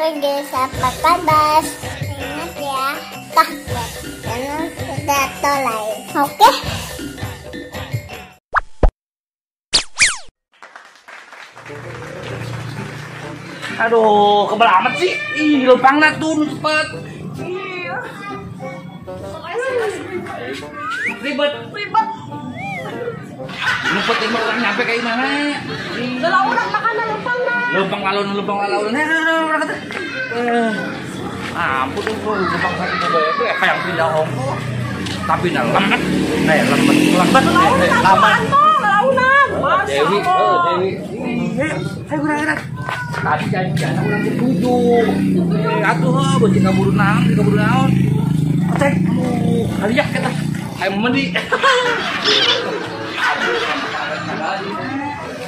Aku guys, apa kabar? Ingat ya, toh jangan sudah tolai. Oke? Aduh, kebel amat sih. Ih, lempangna tuh cepet. Iya. Ribet, ribet. Nu penting mah urang nyampe kayak mana? Lalaunan makanan lempangna. Lempang lalaunan, lempang lalaunan. Berangkat. Ampun tuh lempang sakit bae kayak pindah ongkoh. Tapi nah lemet. Nah, lemet, lemet. Lalaunan, lalaunan. Dewi, oh Dewi. Ayo gerak-gerak. Tadi janjian urang jam 7. Atuh beuki kaburu naon, kaburu naon. Cek, aduh, kaliak kita. Ayo mandi.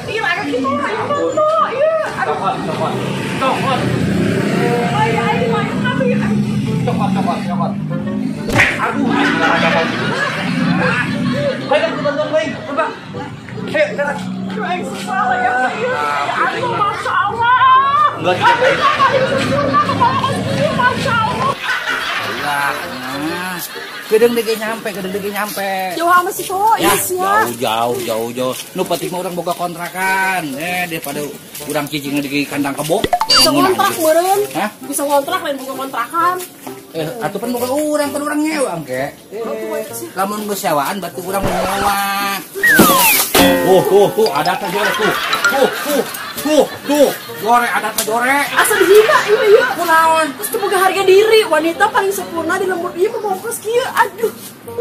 Iya, agak gitu, ayo tuh, iya. Cokot, cokot, cokot. Ayo, ayo, ayo, kami. Cokot, cokot, cokot. Aduh, olahraga mau gitu. Baik, aku bantuan baik, coba. Ayo, gerak. Aduh, ayo susah lah ya. Aduh, masya Allah. Enggak juga. Aduh, paling sempurna kepala kostum, masya Allah. Lah, gedeng dege nyampe, gedeng dege nyampe. Jauh sama si cowok, ya, ya. Jauh, jauh, jauh, jauh. Nu penting mah urang boga kontrakan. Daripada urang cicing di kandang kebo. Bisa ngontrak meureun. Hah? Bisa ngontrak lain boga kontrakan. Atuh pan boga urang, pan urang nyewa engke. Lamun geus sewaan berarti urang nyewa. Tuh, ada apa jore tuh. Tuh, tuh, jore ada apa jore. Asa dihina ieu ieu. Kunaon? Terus teu boga harga diri, wanita paling sempurna di lembur ieu mah kos kieu. Aduh.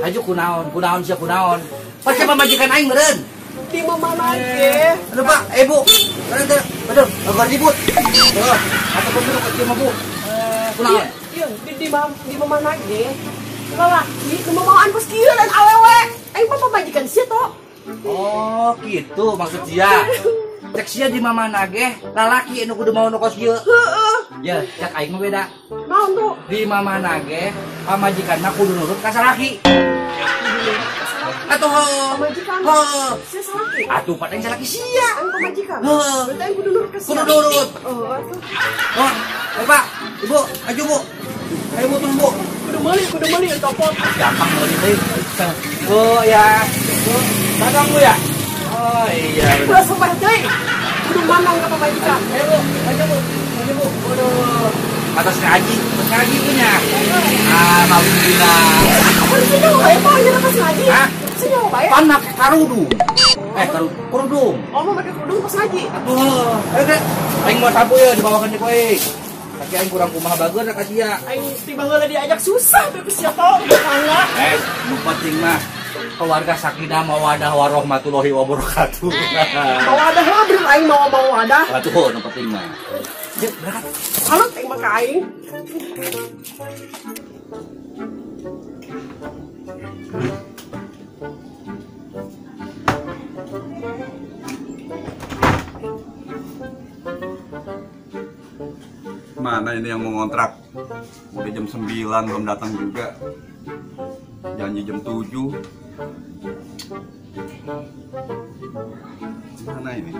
Aduh kunaon, kunaon sia kunaon. Pasti pamajikan aing meureun. Di mana ge? Aduh Pak, Bu. Aduh, aduh, agar ribut. Tuh, atuh kudu kieu mah Bu. Kunaon? Ieu di mana ge? Lalaki nu mamawaan kos kieu lain awewe. Aing mah pamajikan sia toh. Oh, gitu maksud sia. Cek sia di mamana ge, lalaki nu kudu mau nu kos kieu. Heeh. Ya, cek aing mah beda. Naon tuh? Di mamana ge, pamajikanna kudu nurut ka salaki. Atuh pamajikan. Heeh. Sia salaki. Atuh pan aing salaki sia. Aing pamajikan. Heeh. Berarti aing kudu nurut ka sia. Kudu nurut. Oh, atuh. Oh, Pak, Ibu, maju Bu. Ayo Bu, tunggu Bu. Kudu meuli copot. Gampang meuli teh. Bu ya. Bu, dagang Bu ya? Oh iya. Udah sumpah deui. Kudu mandang ka pamajikan. Ayo Bu, maju Bu. Maju Bu. Waduh. Atas ngaji punya. Alhamdulillah. Apa sih nyawa bae Pak? Nya pas ngaji. Hah? Sih nyawa bae. Pan make karudung. Kerudung. Oh, mau make kerudung pas ngaji. Atuh. Ayo, Kak. Aing mau sapu ya dibawakan di koe. Tapi aing kurang kumaha bager ka sia. Aing tiba heula diajak susah bebas sia toh tetangga. Nu penting mah keluarga sakinah mawadah warahmatullahi wabarakatuh. Mawadah lah bener aing mau mawadah. Atuh nu penting mah. Yuk, berangkat. Salut aing mah ka aing. Mana ini yang mau ngontrak? Udah jam 9 belum datang juga. Janji jam 7. Mana ini?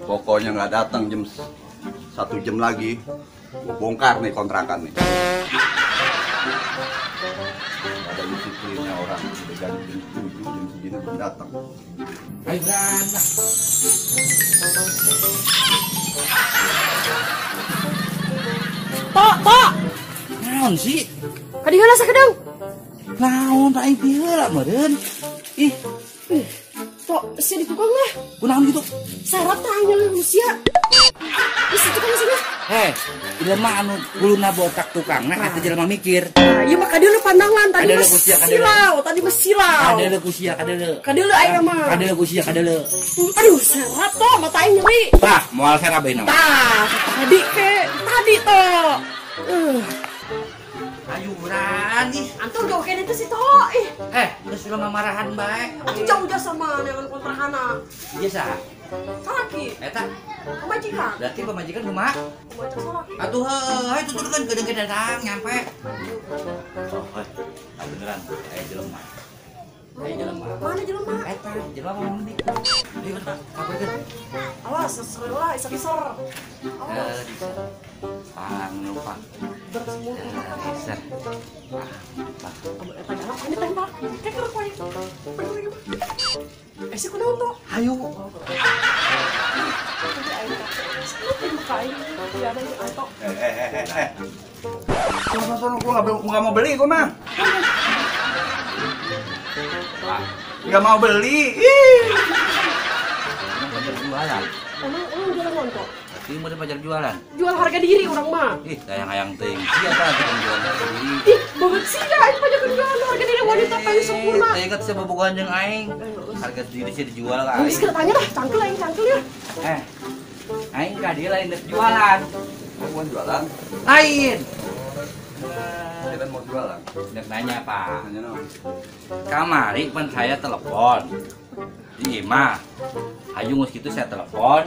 Pokoknya nggak datang jam 1 jam lagi. Gua bongkar nih kontrakan nih. Ada disiplinnya orang, udah janji jam 7, jam segini belum datang. Ayo berangkat. Tok, tok. Naon sih? Kadi heula sakedeung. Naon tak aing heula meureun. Ih. Tok, sia di tukang lah. Kunaon gitu? Sarap tah nya sia. Geus di tukang sia. Heh, jelema anu guluna botak tukangna eta jelema mikir. Nah, ieu mah kadeuleu pandangan tadi mah silau, tadi mah silau. Kadeuleu ku sia, kadeuleu. Kadeuleu aing mah. Kadeuleu ku sia, kadeuleu. Aduh, serap toh mata aing nyeri. Tah, moal serap bae nama. Tah, tadi ke, tadi toh. Ayo berani. Antum jauh kene teh si toh. Ih. Geus ulah mamarahan bae. Atuh jauh jasa mah neangan kontrakana. Ieu saha? Salaki. Eta pamajikan. Berarti pamajikan kumaha? Pamajikan salaki. Atuh heuh, hayu tuturkeun geudeung datang nyampe. Oh, heuh. Beneran aya jelema. Aya jelema. Mana jelema? Eta jelema ngomong di. Ayo kabarkeun. Awas, sereula isar-isar. Awas. Pang lupa. Isar. Eta galak ini tembak. Keker koe. Bener ieu mah. Eh si kunaon tuh? Hayu. Eh. Sono gua enggak mau beli gua mah. Enggak mau beli. Ih. Emang pacar jualan. Emang jualan nonton? Ini mau pacar jualan. Jual harga diri orang mah. Ih, hayang-hayang teuing. Sia tah jual harga diri. Ih, banget sih ya, ini pacar jualan harga diri wanita paling sempurna. Teu inget sia bobogohan jeung aing. Harga diri sia dijual ka aing. Geus tanya lah, cangkel aing cangkel ya. Aing ka dieu lain geus jualan. Oh, bukan jualan? Lain. Kita mau jualan. Nek nanya, Pak. Nanya naon? Kamari pan saya telepon. Di imah. Hayu geus kitu saya telepon,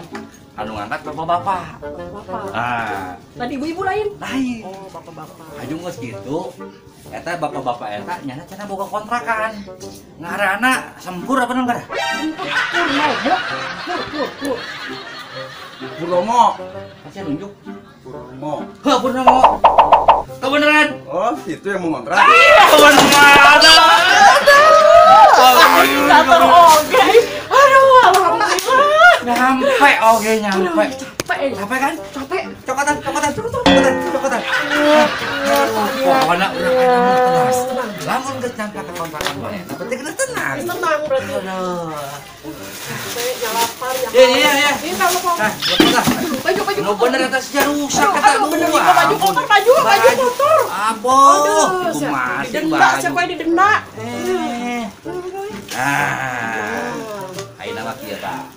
anu ngangkat bapak-bapak. Bapak. Ah. Tadi ibu-ibu lain? Lain. Oh, bapak-bapak. Hayu geus kitu, eta bapak-bapak eta nyana cenah boga kontrakan. Ngaranna Sempur apa naon gara? Sempur Purnomo. Pur. Purnomo. Saya nunjuk. Purnomo. Heh, Purnomo. Kebeneran. Oh, itu yang mau ngontrak. Iya, kebeneran. Aduh, oke. Aduh, alhamdulillah. Nyampe, oke nyampe. Capek. Capek kan? Capek. Cokotan. Pokoknya udah tenang. Lamun geus nyampe ke kontrakan wae. Tapi kena tenang. Tenang berarti. Capek, nyalapar ya. Iya. Ini kalau kok. Nah, baju. Nu bener eta sia rusak eta. Aduh, bener baju kotor, baju kotor. Aboh, kumaha sih denda, siapa yang didenda? Ah. Ayeuna mah kieu tah.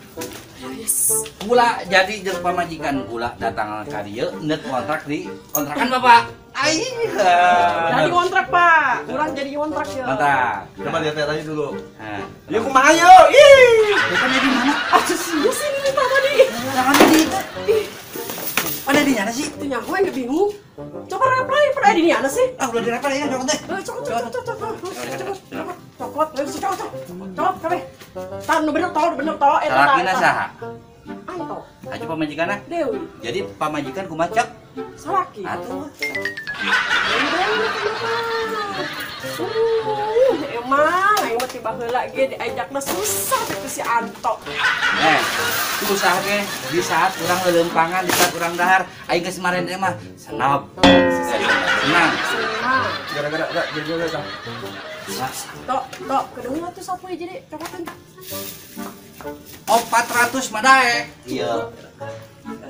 Kula jadi jeung pamajikan kula datang ka dieu neuk kontrak di kontrakan Bapak. Aing. Jadi kontrak, Pak. Urang jadi kontrak ya. Kontrak. Coba lihat aja dulu. Hah. Ya kumaha yeuh? Ih. Kan di mana? Aduh, sia sih ini tadi. Jangan di itu. Ih. Mana di nyana sih? Itu nyaho yang bingung. Coba reply, pada di nyana sih? Ah, udah di-reply ya, cokot deh. Cokot. Cokot, cokot, kabeh. Tah nu bener toh eta. Salakina saha? Anto. Haji pamajikanna? Dewi. Jadi pamajikan kumaha cek? Salaki. Atuh. Emang aing mah tiba heula ge diajakna susah teh si Anto. Susah ge di saat urang leuleumpangan, di saat urang dahar, aing geus maren teh mah senap. Senang. Gara-gara jadi tah. Tok, kedeung atuh sapu jadi cokotan. 400 mah daek. Iya.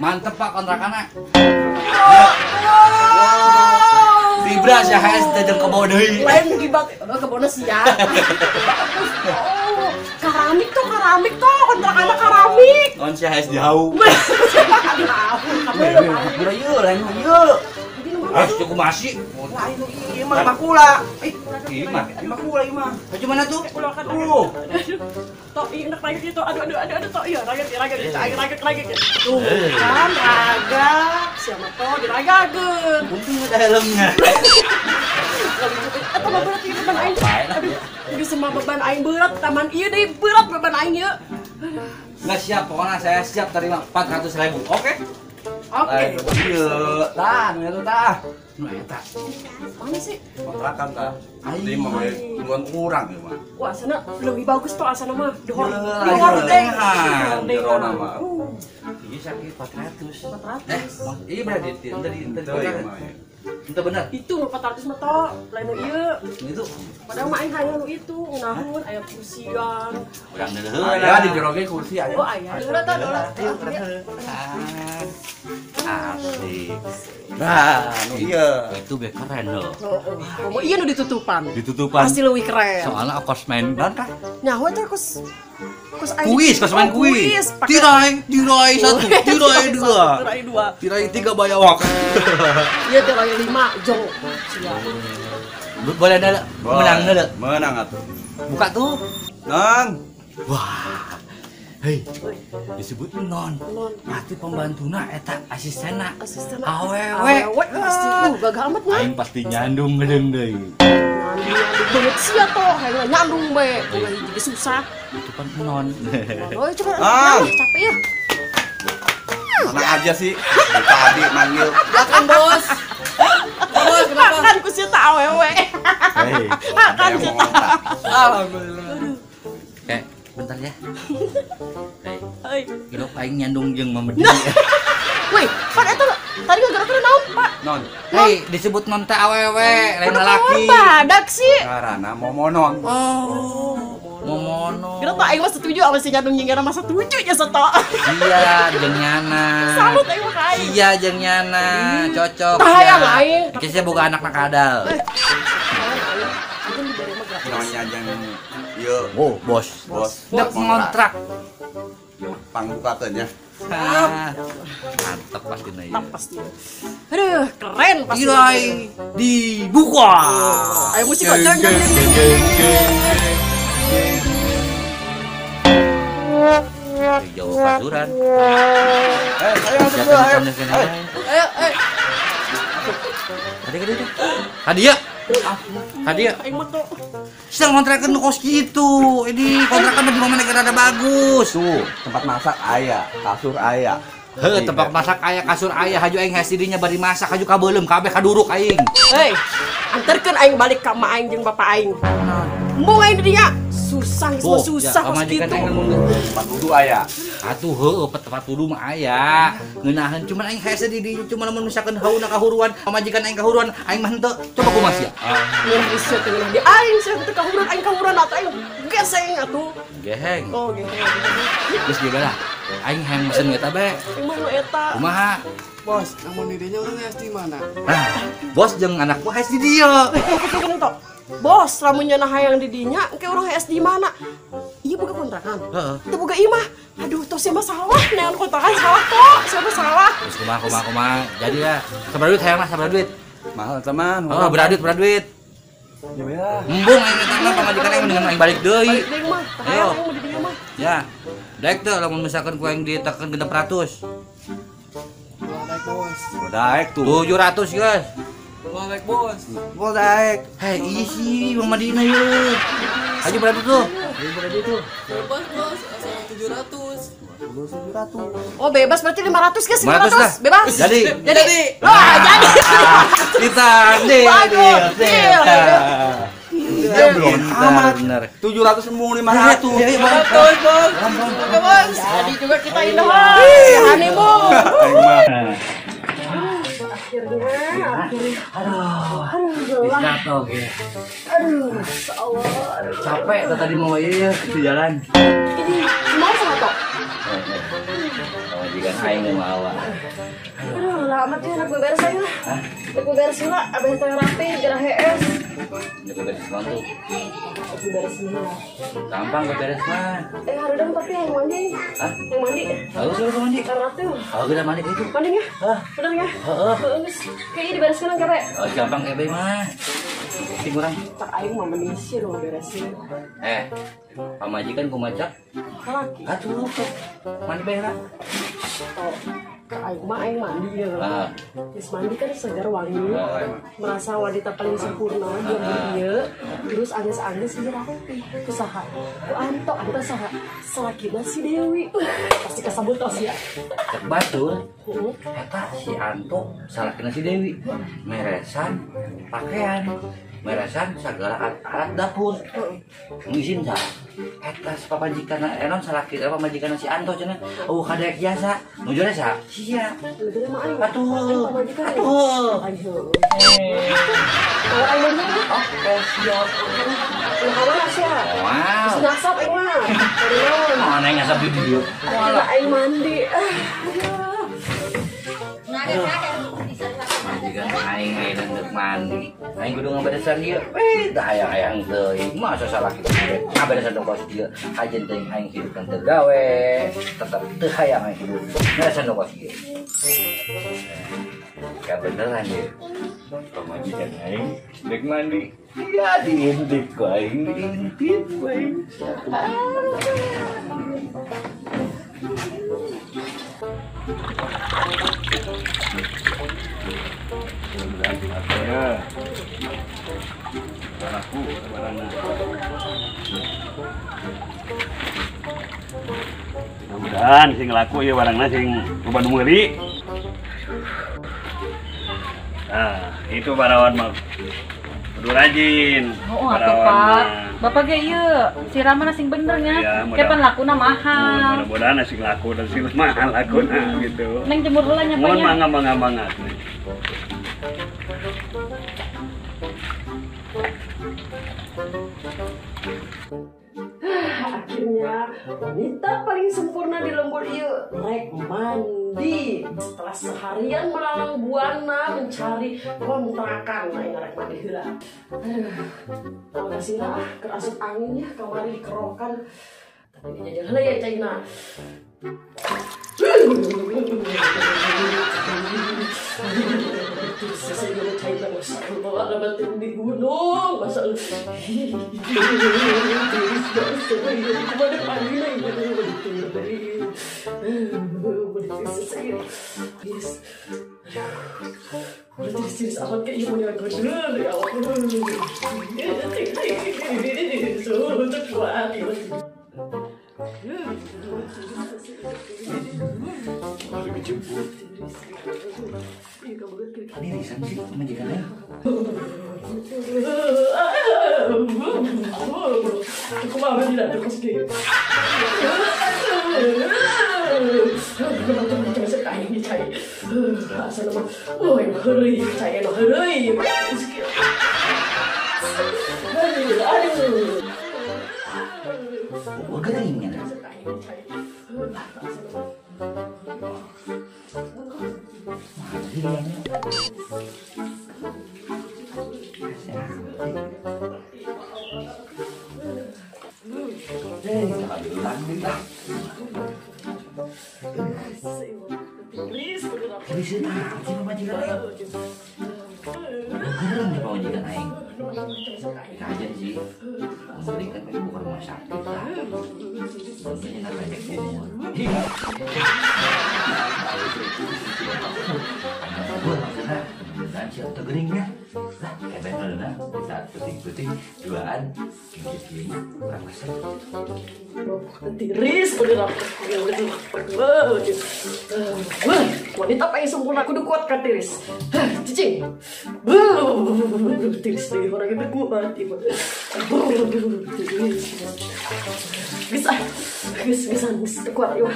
Mantep Pak kontrakanna. Vibra sia HS teh jeung kebo deui. Lain gibak kebona sia. Oh, keramik tuh kontrakanna keramik. Non sia HS dihau. Dihau. Ieu lain ieu. Ah, cukup masih. Lain ieu mah makula. Ieu mah, makula ieu mah. Baju mana tuh? Tuh. Tok, ieu enak lagi gitu. Aduh, tok. Iya, ragak. Tuh, kan ragak. Siapa toh diragageun. Untung ada helmnya. Eta mah berat ieu beban aing. Aduh, geus semua beban aing berat, taman ieu deui berat beban aing ieu. Nggak siap, pokoknya saya siap terima 400.000. Oke? Oke. Iya, tah, nu eta tah. Nu eta. Mana sih? Kontrakan tah. Ini mah bukan kurang ya mah. Wah, asana lebih bagus tuh asana mah. Di hordeng. Di rona mah. Iya sakit 400. 400. Iya berarti ente Itu bener. Itu 400 mah toh, lain nu ieu. Itu. Padahal mah aing hayang nu itu, ngeunaheun aya kursian. Urang deuleuh. Aya di jero ge kursi aya. Oh, aya. Heula tah, heula. Asik. Nah, nu ieu. Itu be keren loh. Komo ieu nu ditutupan. Ditutupan. Pasti leuwih keren. Soalnya kos main ban kah? Nyaho teh kos kuis, kos main kuis. Tirai 1, tirai 2. Tirai 2. Tirai 3 bayawak. Iya tirai 5 jong. Siap. Boleh ada menang ada. Menang atuh. Buka tuh. Non. Wah. Hei, disebut non. Pasti pembantuna eta asistenna. Asistenna. Awewe. Pasti gagah amat nya. Aing pasti nyandung geudeung deui. Mandi banget sia toh, hayang nyandung bae. Boga hiji susah. Itu kan non. Oh, coba capek ya. Mana aja sih? Tadi manggil. Makan, Bos. Bos, kenapa? Makan ku sia tak awewe. Hei, makan sia. Alhamdulillah. Bentar ya. Hei. Gila aing nyandung jeung mamedi. Wih, Pak eta tadi gara-gara naon, Pak? Non. Hei, disebut non teh awewe, lain lalaki. Badak sih. Karena momonon. Oh, momonon. Kira tak aing mah setuju sama si nyandung jeung mah setuju nya seto. Iya, jeung nyana. Salut aing mah ka aing. Iya, jeung nyana, cocok. Tah hayang aing. Geus boga anak nakadal. Namanya jeung ieu. Oh, bos. Bos. Dek ngontrak. Pangbukakeun ya. Mantap pasti nih. Mantap pasti. Aduh, keren pasti. Tirai dibuka. Ayo musik kok. Jauh kasuran. Ayo masuk dulu, ayo. Ayo, ayo. Tadi hadiah. Hadiah. Sedang kontrakan kos gitu. Ini kontrakan di mana rada bagus. Tuh, tempat masak aya, kasur aya. Heuh, tempat masak aya, kasur aya, haju aing hasidinya bari masak, haju kabeuleum kabeh kaduruk aing. Hei, anterkeun aing balik ka emak aing jeung bapak aing. Embung aing di dinya. Susah geus susah kos kitu. Tempat wudu aya. Atuh heueuh tempat wudu mah aya. Ngeunaheun cuman aing hese di dinya cuman lamun misalkan hauna kahuruan, pamajikan aing kahuruan, aing mah henteu. Coba kumaha sia? Ngeunah sia teh ngeunah di aing sia teh kahuruan, aing kahuruan atuh aing geseng atuh. Geheng. Oh, geheng. Geus ge lah. Aing hayang mesen eta bae. Aing mah nu eta. Kumaha? Bos, lamun di dinya urang hayang di mana? Nah, bos jeung anak gua hayang di dieu. Bos, lamun nyana hayang di dinya, engke urang hayang di mana? Ieu boga kontrakan. Heeh. Teu boga imah. Aduh, tos sia mah salah, neangan kontrakan salah tok, sia mah salah. Geus kumaha kumaha kumaha. Jadi ya, sabar duit hayang lah, sabar duit. Mahal teman. Oh, beradut, beradut. Ya lah. Embung aing eta mah pamajikan aing mendingan aing balik deui. Balik deui mah, tah hayang aing mah di dinya mah. Ya. Daek teu lamun misalkan ku aing ditekan 600. Moal daek, Bos. Daek tuh. 700, guys. Moal daek, Bos. Moal daek. Hei, isi Bang Madina yeuh. Haji berapa tuh? Haji berapa tuh? Bebas, Bos. Asal 700. 700. Oh, bebas berarti 500 guys, 500. Bebas. Jadi. Jadi. Wah, jadi. Kita deal. Deal. Ya belum amat. 700 embung 500. 500, Bos. Oke, Bos. Jadi juga kita indah. Honeymoon. Akhirnya. Aduh. Aduh, Aduh, Allah. Capek tuh tadi mau iya di jalan. Ini mau sama tok. Pamajikan aing mau awak. Aduh, lama tuh anak beberes aja lah. Anak beberes lah, abah teh rapi, gerah hees. Udah beberes naon tuh? Beberes lah. Gampang beberes mah. Harudang tapi yang mandi. Hah? Yang mandi. Lalu suruh mandi. Karena tuh. Oh, kita mandi itu. Mandinya? Hah? Bener ya? Heeh. Kayaknya dibereskan kan, Kak? Oh, gampang kayak mah. Sing urang. Tak aing mah mending sih lu beresin. Pamajikan kumacak. Laki. Atuh, mandi bae lah. Oh, aing mah aing mandi ya. Terus mandi kan segar wangi. Merasa wanita paling sempurna dia dia. Terus anges-anges dia rapi. Ku saha? Ku Anto, Anto saha? Salakina si Dewi. Pasti kasabut tos ya. Cek batur. Eta si Anto salakina si Dewi. Meresan pakaian, meresan segala alat dapur. Ngizin sah. Eta pamajikan enon salaki pamajikan si Anto cenah. Eueuh kadek jasa. Nujure sa? Sia. Atuh. Atuh. Oke, siap. Mana sia? Wow. Terus ngasap aing mah. Mana yang ngasap di dieu? Walah aing mandi. Majikan aing ayeuna geus mandi. Aing kudu ngaberesan ieu. Tah hayang-hayang teuing. Masa salah kitu ngaberesan dong kos ieu. Hajeun teuing aing hidup kan teu gawe. Tetep teu hayang aing kudu ngaberesan dong kos ieu. Ya beneran deh. Pamajikan aing dek mandi. Ya diintip ku aing, diintip ku aing. Laku barangna. Mudah-mudahan sing laku ieu barangna sing loba nu meuli. Nah, itu barawan mah. Kudu rajin. Oh, atuh Pak. Bapak ge ieu siraman sing bener nya. Kapan lakuna mahal. Mudah-mudahan sing laku dan sing mahal lakuna gitu. Neng jemur heula nya Pak. Mun mangga mangga mangga. Akhirnya wanita paling sempurna di lembur ieu rek mandi. Setelah seharian melalang buana mencari kontrakan, aing rek mandi heula. Aduh, makasih lah kerasup anginnya kamari dikerokan. Tapi dijajal heula ya caina. Di gunung, masa Dijemput. Ini risan sih majikannya. Gua geringnya. Tiris wanita paling sempurna kudu kuat kan tiris. Cicing. Tiris lagi orang itu kuat. Bisa, bisa, bisa kuat ya.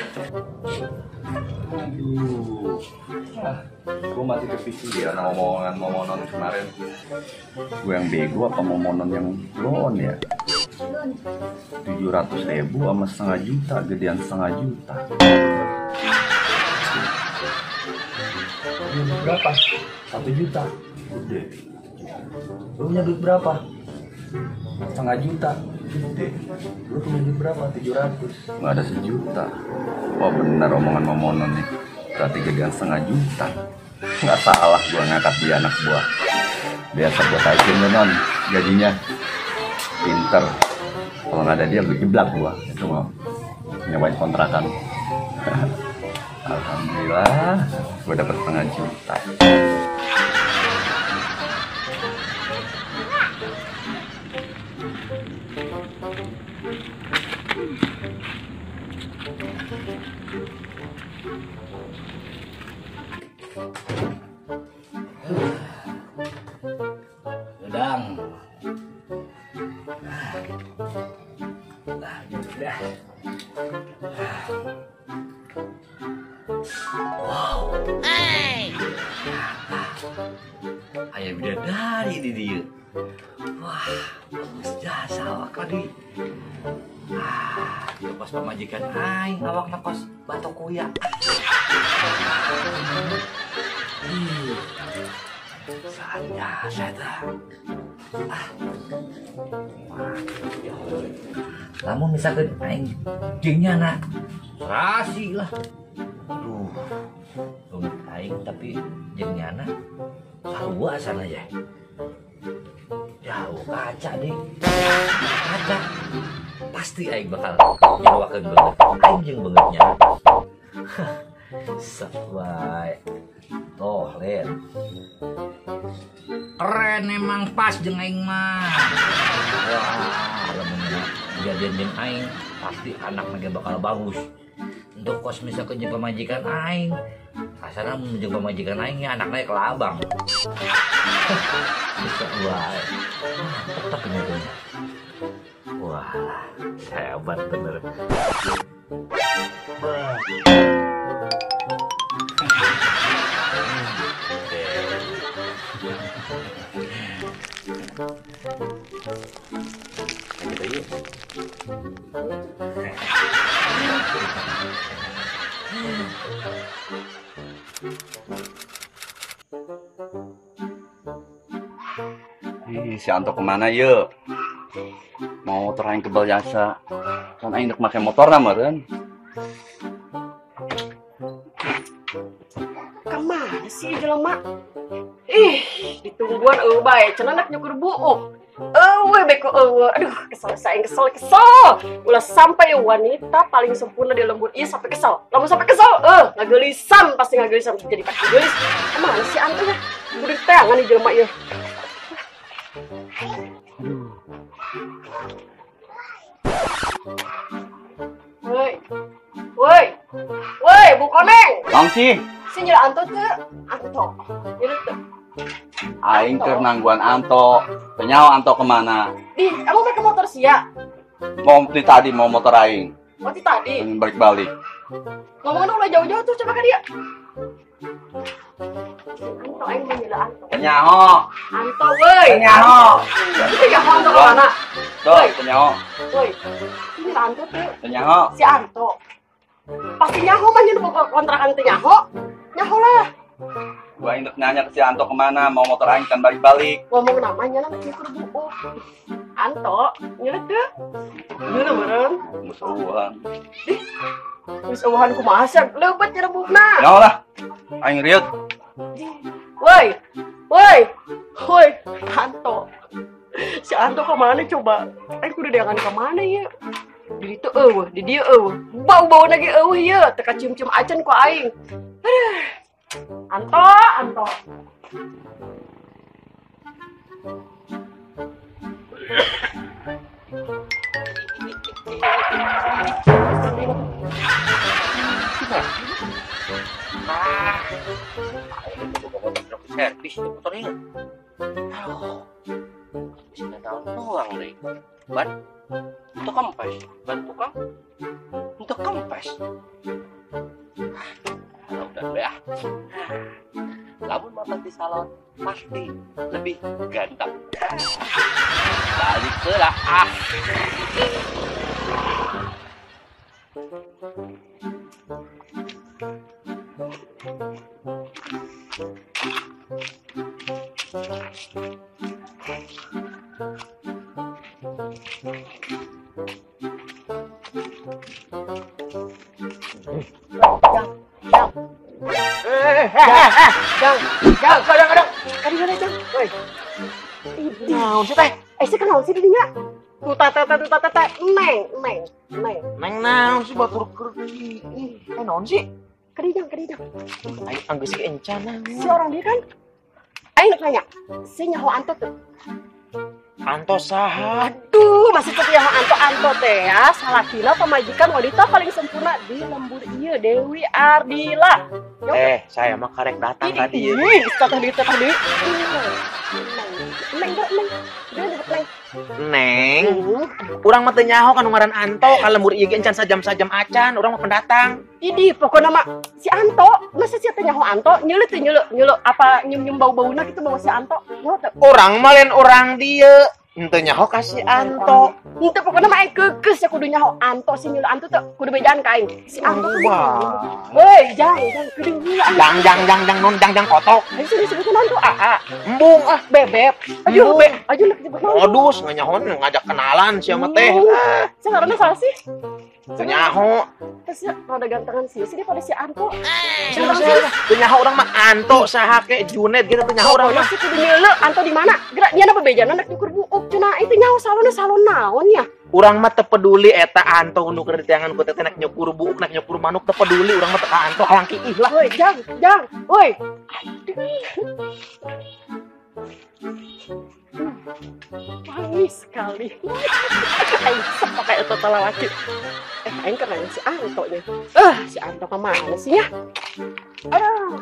Aduh, gue masih kepikiran sama omongan Momonon kemarin. Gue yang bego apa Momonon yang bloon ya? 700.000 sama setengah juta, gedean setengah juta. Berapa? 1 juta. Gede. Lu punya duit berapa? Setengah juta. Gede. Lu punya duit berapa? 700. Nggak ada 1 juta. Wah benar omongan Momonon nih. Berarti gedean setengah juta. Nggak salah gua ngangkat dia anak buah. Biasa gua taikin lu non gajinya. Pinter. Kalau nggak ada dia gue jeblak gua. Itu mau nyobain kontrakan. Alhamdulillah gua dapet setengah juta. Gedang. Nah, gitu dah. Wow. Hey. Aya bidadari di dieu. Wah, bagus jasa awak tadi. Ah, dia pas pamajikan aing awakna kos batok kuya. Ih. Saat jasa tah. Ah. Wah, ya. Lamun misalkan aing jeung nyana serasi lah. Aduh, beungeut aing tapi jeung nyana sarua asana ya. Jauh kaca deh. Kaca. Pasti aing bakal nyawakeun beungeut aing jeung beungeut nyana. Sok wae. Tuh, lihat. Keren emang pas jeung aing mah. Wah, lamun kejadian jeung aing pasti anakna ge bakal bagus. Untuk kos misalkan jeung pamajikan aing, asana mun jeung pamajikan aing ya anakna kelabang. Bisa wae. Tetep ini. Wah, hebat bener. Ih, si Anto kemana ye? Mau motor aing kebal jasa. Kan aing dek make motor na meureun. Kemana sih jelema? Ih, ditungguan eueuh bae cenah nak nyukur buuk. Eueuh beko eueuh. Aduh, kesel saing kesel kesel. Ulah sampai wanita paling sempurna di lembur ieu sampai kesel. Lamun sampai kesel, ngageulisan pasti ngageulisan jadi pasti geulis. Kemana sih Anto ya? Kudu diteangan nih jelema ieu. Woi, woi, woi, Bu Koneng. Naon sih? Si nyela Anto teu? Anto. Nyela teu. Aing keur nangguan Anto. Teu nyaho Anto kemana? Di, kamu pakai motor sia? Mau ti tadi mau motor aing. Oh, ti tadi. Balik-balik. Ngomongin ulah jauh-jauh tuh coba ke dia. Anto aing mau nyela Anto. Teu nyaho. Anto woi. Teu nyaho. Itu nyaho Anto kemana? Tuh, teu nyaho. Woi. Ini Anto tuh. Teu nyaho. Si Anto. Pasti nyaho mah nyeun kontrakan teu nyaho. Nyaho lah. Gua induk nanya ke si Anto kemana, mau motor aing kan balik-balik. Ngomong namanya lah nyukur buuk. Anto, nyeuleut teu? Nyeuleut meureun. Geus eueuhan. Ih, geus eueuhan kumaha sih? Leubeut nyerebukna. Nyaho lah. Aing rieut. Woi. Woi. Woi, Anto. Si Anto kemana coba? Aing kudu deangan kemana ya? Di ditu eueuh, di dieu eueuh. Bau-bau lagi eueuh ieu, teu kacium-cium acan ku aing. Aduh. Anto, Anto. Ah, aing buka motor truk servis di motor ini. Aduh, bisa tahun doang deh. Ban, untuk kempes, ban tukang, untuk kempes. Ah, udah deh ah. Lamun motor di salon pasti lebih ganteng. Balik ke lah ah. Jang, kadang-kadang, kadang-kadang, Jang. Woi. Naon sih teh? Eh, sih naon sih dinya? Tuta tete, neng, neng, neng. Neng naon sih batur keur ih, naon sih? Kadi Jang, kadi Jang. Aing anggeus ge encana. Si orang dia kan? Aing nak nanya, si nyaho Anto tuh. Anto saha? Aduh, masih teu nyaho Anto Anto teh ya, salakina pamajikan wanita paling sempurna di lembur ieu Dewi Ardila. Eh, saya mah karek datang tadi. Ih, teteh deui, teteh deui. Neng, neng, neng, neng. Neng, urang mah teu nyaho kanu ngaran Anto, ka lembur ieu ge encan sajam-sajam acan, urang mah pendatang. Idih, pokona mah si Anto, masa sia teu nyaho Anto, nyeuleut teu nyeuleut, nyeuleut apa nyium-nyium bau-bauna kitu bawa si Anto. Nyaho teu? Urang mah lain urang dieu. Henteu nyaho ka si Anto. Henteu pokona mah aing keukeuh sia kudu nyaho Anto si nyeuleut Anto teu kudu bejaan ka aing. Si Anto tuh. Woi, jang, jang kudu heula. Jang jang jang jang non jang jang kotok. Ayo sini sebutin Anto AA. Embung ah, bebek. Aduh, be, ayo nak disebut naon. Modus nganyahon ngajak kenalan sia mah teh. Sia ngaranna saha sih? Teu nyaho. Terus rada gantengan sih, sih daripada si Anto. Teu nyaho urang mah Anto saha ke Junet gitu teu nyaho urang mah. Sih kudu nyeuleuh Anto di mana? Gerak nyana bebejana nak nyukur buuk. Cenah itu nyawa salonnya salon naon ya? Urang mah teu peduli eta Anto nu keur diteangan ku teteh nek nyukur buuk nek nyukur manuk teu peduli urang mah teu ka Anto hayang kiih lah. Woi, jang, jang. Woi. Wangi sekali. Aing sok pakai eta lalaki. Aing keren si Anto nya. Si Anto ka mana sih ya? Aduh.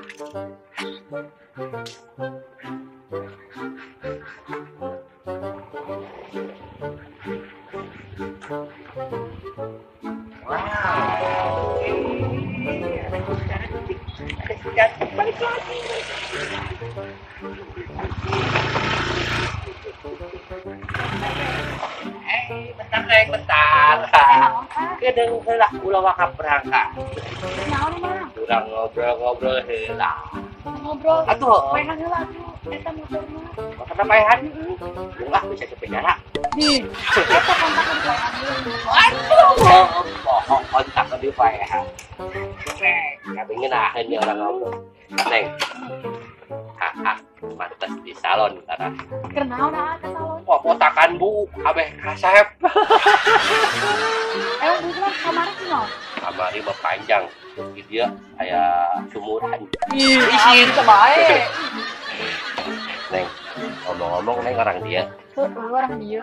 Wow. Balik lagi. Bentar, Neng, bentar. Kedeng heula ulah waka berangkat. Naon mah? Urang ngobrol-ngobrol heula. Ngobrol. Atuh, paehan heula atuh eta motorna. Motorna paehan? Ulah bisa ke penjara. Di. Eta kontak di paehan heula. Aduh, bohong kontak di paehan. Neng, kabeh ngeunaheun nya urang ngobrol. Neng. Haha, mantes di salon karena. Keur naon ah ke salon? Wah, botakan bu, abeh kasep. Emang bu mah kamari kunaon? Kamari mah panjang. Di dia aya sumuran. Ih, bisa bae. Neng, ngomong-ngomong Neng orang dia. Heeh, orang dia.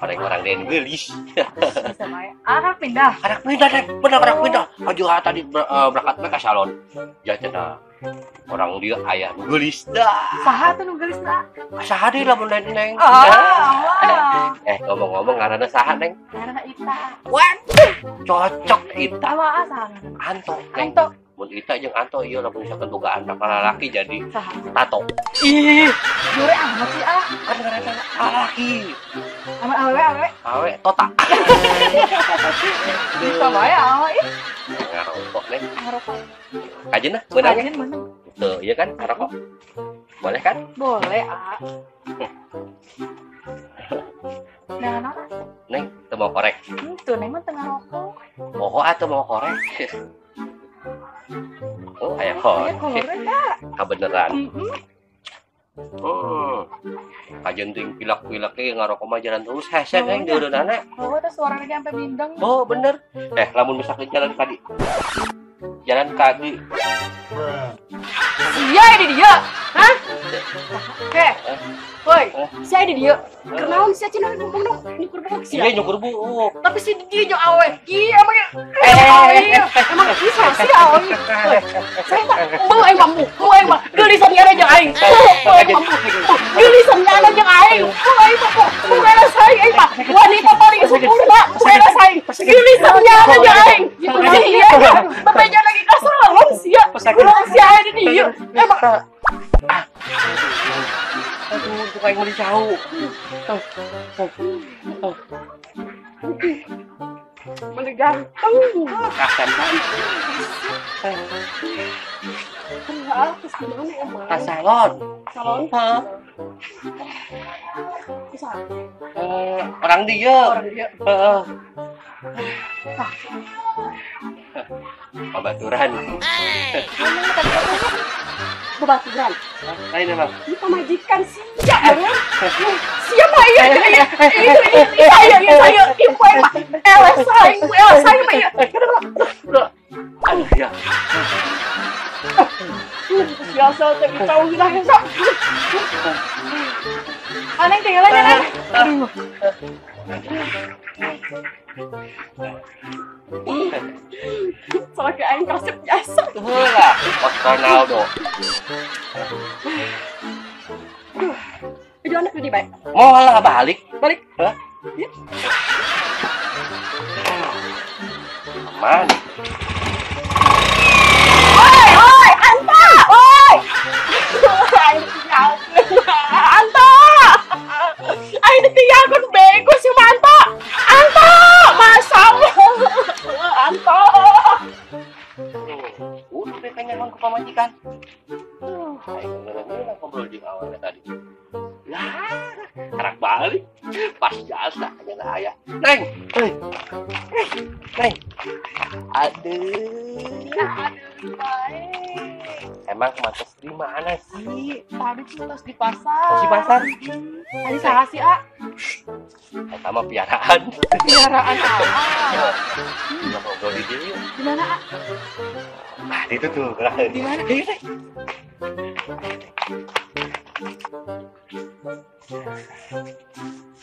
Orang-orang dia geulis. Bisa bae. Ah, kan pindah. Anak pindah, Neng. Bener anak pindah. Aja tadi berangkat ke salon. Ya cenah. Orang dia ayah nu geulis dah. Saha tuh nu geulis dah? Saha deui lamun lain Neng. Ngomong-ngomong ngaranna saha Neng? Ngaranna Ita. Waduh, cocok Ita. Saha saha? Anto, Neng. Anto. Mun Ita jeung Anto ieu lamun misalkan boga anak lalaki jadi saha? Tato. Ih, jure amat sih ah. Kan ngaranna lalaki. Amat awewe awewe. Awe tota. Bisa bae awe ih. Ngarokok Neng. Ngarokok. Kajen lah, beunang. Kajen beunang. Tuh, iya kan? Ngarokok. Boleh kan? Boleh, ah. Nah, nah. Neng, teu mau korek. Tuh, Neng mah teu ngarokok. Oh, atuh mau korek. Oh, aya korek. Aya korek, Kabeneran. Kajen ting pilak-pilak ge ngarokok mah jalan terus hese Neng deureunana. Oh, teh suarana ge sampe bindeng. Oh, bener. Lamun misalkan jalan kadi. Jalan kaki. Sia di dia. Hah? Heh. Woi, sia di dia. Kenaon sia cenah ngomong dong, nyukur buuk sia. Iya, nyukur buuk. Tapi si dia jeung awe. Ki emang emang bisa sia awe. Saya tak mau aing mampu. Mau aing mah geulisan nyana jeung aing. Mau aing mampu. Geulisan nyana jeung aing. Mau aing mampu. Mau saing aing mah wanita paling sempurna. Mau saing. Geulisan nyana jeung aing. Sia. Bebeja lagi ka salon sia. Kurang sia aya di dieu. Emang Aduh, tuh kayak nguli jauh. Mana ganteng. Kasep kan? Terus gimana emang? Ke salon. Salon? Hah? Bisa. Orang dia. Orang dia. Heeh. Babaturan. Babaturan. Lain emang. Ini pamajikan siap ya. Siap mah iya iya. Iya iya saya ibu emang. Saya ibu saya mah iya. Aduh ya. Biasa teh tahu kita hesa. Aneh tinggal aja Neng. Aduh. Soalnya aing kasep jasa. Heula, Ronaldo. Aduh. Itu anak lebih baik. Mau lah balik. Balik. Hah? Ya. Aman. Oi, oi, Anta! Oi! Anta! Aing ditinggalkeun bego si Anta. Anta, masalah. Anta. Udah deh kayaknya ke pamajikan. Aing ngeunah ngobrol jeung awewe tadi. Lah, karak balik. Pas jasa aja lah aya. Neng. Neng. Aduh. Aduh, bae. Emang mantas di mana sih? Tadi tuh tas di pasar. Di pasar? Tadi salah sih, A. Eta mah piaraan. Piaraan A. Kita ngobrol di sini yuk. Di mana, A? Nah, itu tuh. Di mana?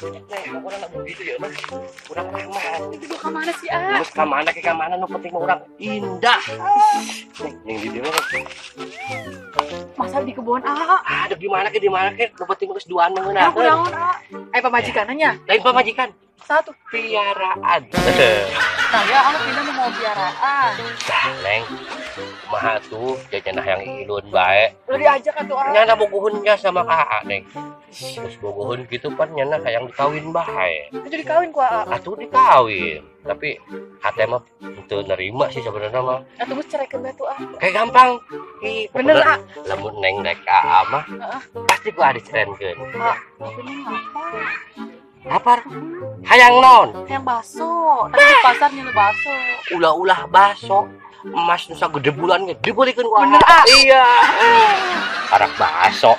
Neng, aku orang begitu ya, mah. Urang aman. Itu gua kemana sih, A? Terus kemana ke kemana, nu penting mah urang indah. Neng, yang di dia mah. Masa di kebun, A? Aduh, di mana ke, nu penting geus duaan mah ngeunah. Aku naon, A? Pamajikannya? Lain pamajikan. Satu. Piaraan. Nah, ya, aku pindah mau piaraan. Dah, Neng. Kumaha tuh, jajan yang ilun bae. Udah diajak atuh, A. Nyana bogoheun nya sama ka A, Neng. Terus bogoheun gitu pan nyana hayang dikawin bae. Atuh dikawin ku A. Atuh dikawin. Tapi hate mah teu nerima sih sebenarnya mah. Atuh geus cerekeun bae tuh, A. Kayak gampang. Ih, bener, A. Lamun Neng rek ka A mah, pasti gua dicerenkeun. A, tapi Neng lapar. Lapar? Hayang naon? Hayang bakso. Tadi di pasar nyelu bakso. Ulah-ulah bakso. Emas nu sagede bulan ge dibelikeun ku. Bener, A. Iya. Karak bakso.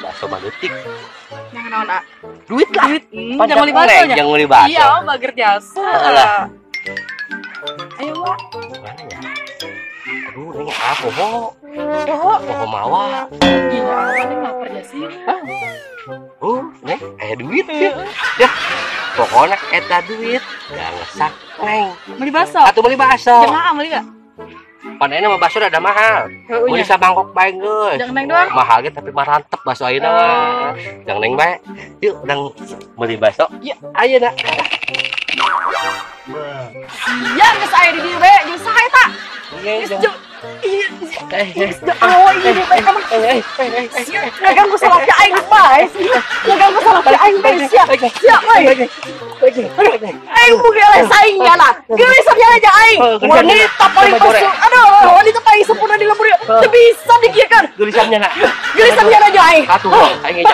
Bakso mah leutik. Yang naon, A? Duit lah. Duit. Jangan beli bakso nya. Jangan beli bakso. Iya, bager jasa. Lah. Ayo, Wak. Mana ya? Aduh, Neng, ah, poho. Poho. Poho mawa. Iya, Neng lapar ya sih. Hah? Oh, Neng, aya duit ya. Ya, pokoknya eta duit gak ngesak, Neng. Beli bakso? Atuh beli bakso. Jangan beli gak? Pan ayeuna mah bakso rada mahal. Beli sabangkok bae geus. Jangan Neng doang. Mahal ge tapi mah rantep bakso ayeuna mah. Jangan Neng bae. Yuk, urang beli bakso. Yuk, ayeuna. Sia geus aya di dieu bae, jeung saha eta? Iya, ngaganggu salaki aing bae. Ngaganggu salaki aing bae sia. Sia euy. Aing bukan oleh saingnya lah. Geulisannya aja aing. Wanita paling pesut. Aduh, wanita paling sempurna di lembur. Teu bisa dikiekeun. Geulisannya lah. Geulisannya aja aing. Atuh, aing.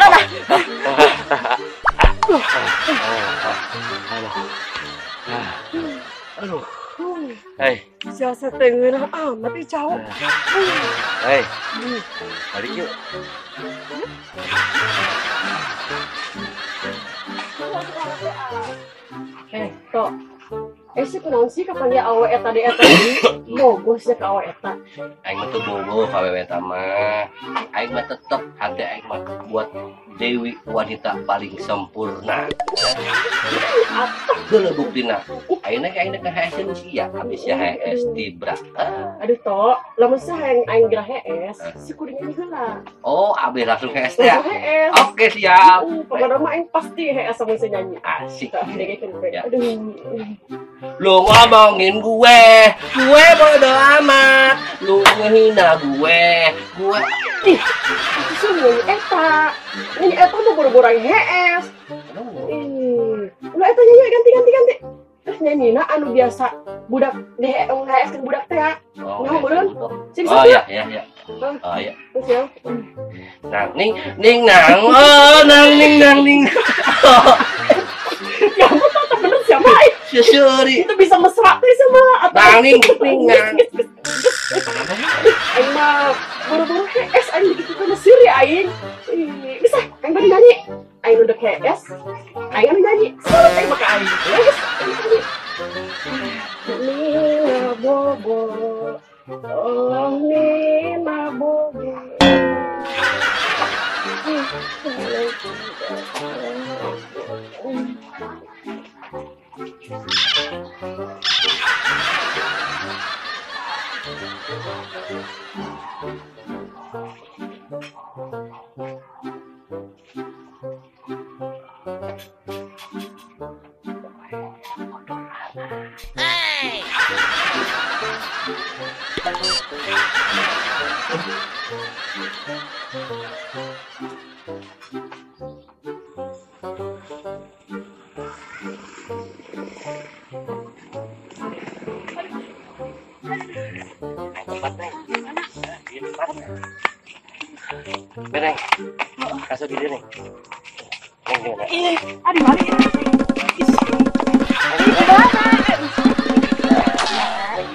Aduh. Hei. Jasa teh ngeunah amat ih cau. Hei. Balik yuk. Tok. Sih kunaon sih kapan dia awe eta di eta di bogoh sia ka awe eta. Aing mah teu bogoh ka awewe eta mah. Aing mah tetep hate aing mah buat Dewi wanita paling sempurna. Geuleuh buktina. Ayeuna ge aing ka hees sia, habis ya hees tibra. Aduh tok, lamun sia hayang aing geura hees, si kudu nyanyi heula. Oh, abis langsung hees teh. Oke, siap. Pokoknya mah aing pasti hees lamun sia nyanyi. Asik. Aduh. Lu ngomongin gue bodo amat. Lu ngehina gue. Ih, itu sih nyanyi eta. Nyanyi eta mah boro-boro aing hees. Ih, lu eta nyanyi ganti. Terus nyanyina anu biasa budak di hees ke budak teh. Oh, nah, beureun. Sing oh iya iya. Oh iya. Terus ya. Nang ning ning nang oh nang ning nang ning. Ya ampun, tak bener siapa aing. Syuri. Itu bisa mesra teh sama atau nang ning ning nang. Aing mah boro-boro hees aing dikitu kana siri aing. Bisa aing bari nyanyi. Aing udah hees. Aing anu nyanyi. Salut aing maka aing. Geus aing nyanyi. Nina bobo. Oh Nina bobo. Hey. Beneng, kasih di sini. Ih, aduh balik.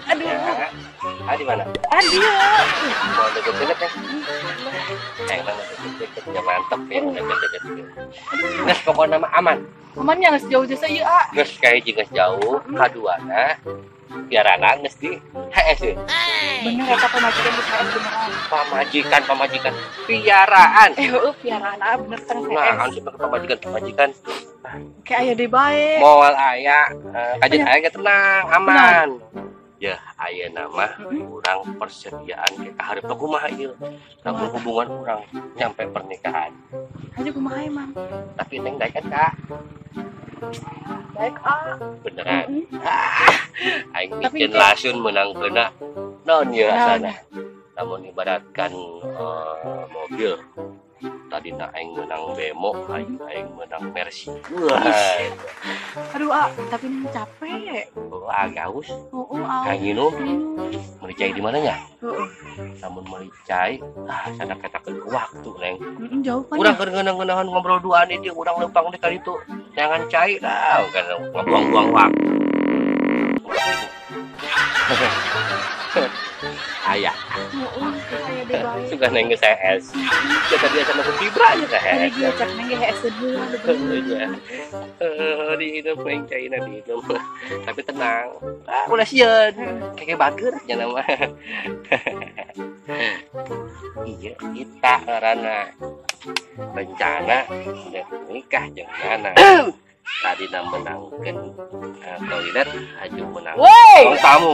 Aduh. Ah, di mana? Aduh. Mau deket sini, Neng? Geus pokona mah aman. Aman nya geus jauh jasa ieu ah. Geus kahiji geus jauh, kaduana piarana geus di HS ye. Bener eta pamajikan geus HS beneran. Pamajikan piaraan. Heueuh piaraan ah bener teh HS. Nah, kan sih pamajikan. Kayak aya deui bae. Moal aya, kajeun aya ge tenang, aman. Ya, ayeuna mah urang persediaan ke kaharep kumaha ieu. Lamun hubungan urang nyampe pernikahan. Aja kumaha emang. Tapi neng daek kan, Kak? Daek ah. Beneran. Aing bikin lasun menang kena naon ieu rasana. Lamun ibaratkan mobil tadi na aing menang bemo, aing menang Mercy. Wah. Aduh, ah, tapi neng capek. Oh, agak haus. Heeh, ah. Kayak nginum. Meuli cai di mananya? Heeh. Lamun meuli cai, ah sana katakeun ke waktu, Neng. Heeh, jauh pan. Urang keur ngeunah-ngeunahan ngobrol duaan di urang leumpang di kali itu. Jangan cai lah, kan ngabuang-buang waktu. Aya. Heeh, Suka neng geus HS. Kita biasa mah fibra aja ka Tadi HS. dia cek neng ge HS dulu Iya. Diinum aing caina diinum. Tapi tenang. Ah, ulah sieun. Keke bager nya nama. Iya, kita ngaranna. Rencana udah nikah jeung Nana. Tadi na menangkeun toilet aju menang. Woi!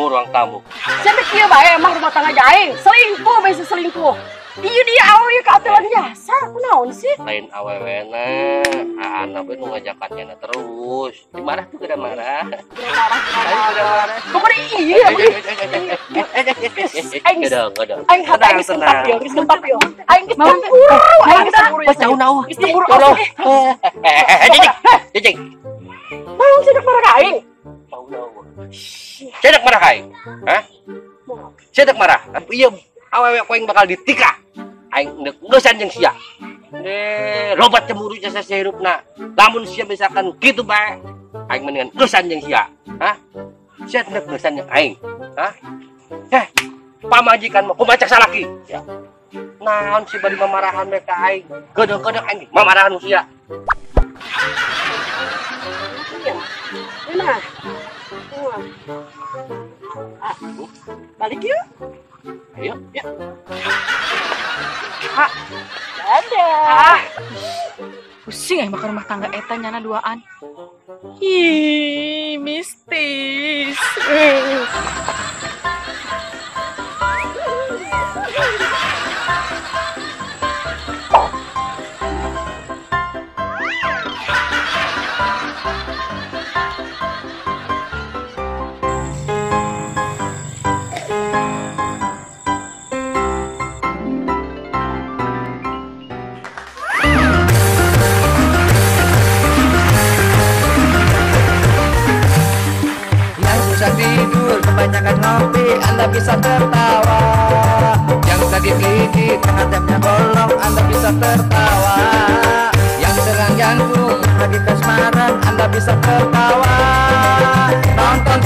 Ruang tamu. Sia teh kieu bae emang rumah tangga aing. Selingkuh bae selingkuh. Ieu dia awewe ka atelan jasa, kunaon sih? Lain awewena, aana we nu ngajakan nyana terus. Dimarah tuh kada marah. Marah, marah. Pokoknya iya, aing Gedong. Aing hati aing geus kentap yo, geus kentap yo. Aing geus cemburu, aing geus cemburu. Pas jauh naon. Geus cemburu. Tolong. Jijik. Mau cedak marah ka aing? Jauh naon. Cedak marah ka aing? Hah? Cedak marah. Iya, awewe ku aing bakal ditikah. Aing deuk geusan jeung sia. Lobat cemburu jasa sia hirupna. Lamun sia misalkan kitu bae, aing mendingan geusan jeung sia. Hah? Sia deuk geusan jeung aing. Hah? Pamajikan mah kumaha cek salaki. Ya. Naon si bari mamarahan we ka aing. Geudeuh-geudeuh aing mamarahan sia. Nah. Ah, balik yuk. Ayo. Ya. Ah. Dadah. Ah. Pusing makan rumah tangga eta nyana duaan. Ih, mistis. Tidur kebanyakan ngopi, Anda bisa tertawa. Yang sakit gigi, atapnya bolong, Anda bisa tertawa. Yang serang jantung, lagi kasmaran, Anda bisa tertawa. Nonton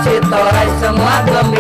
si Torai, semua gemar.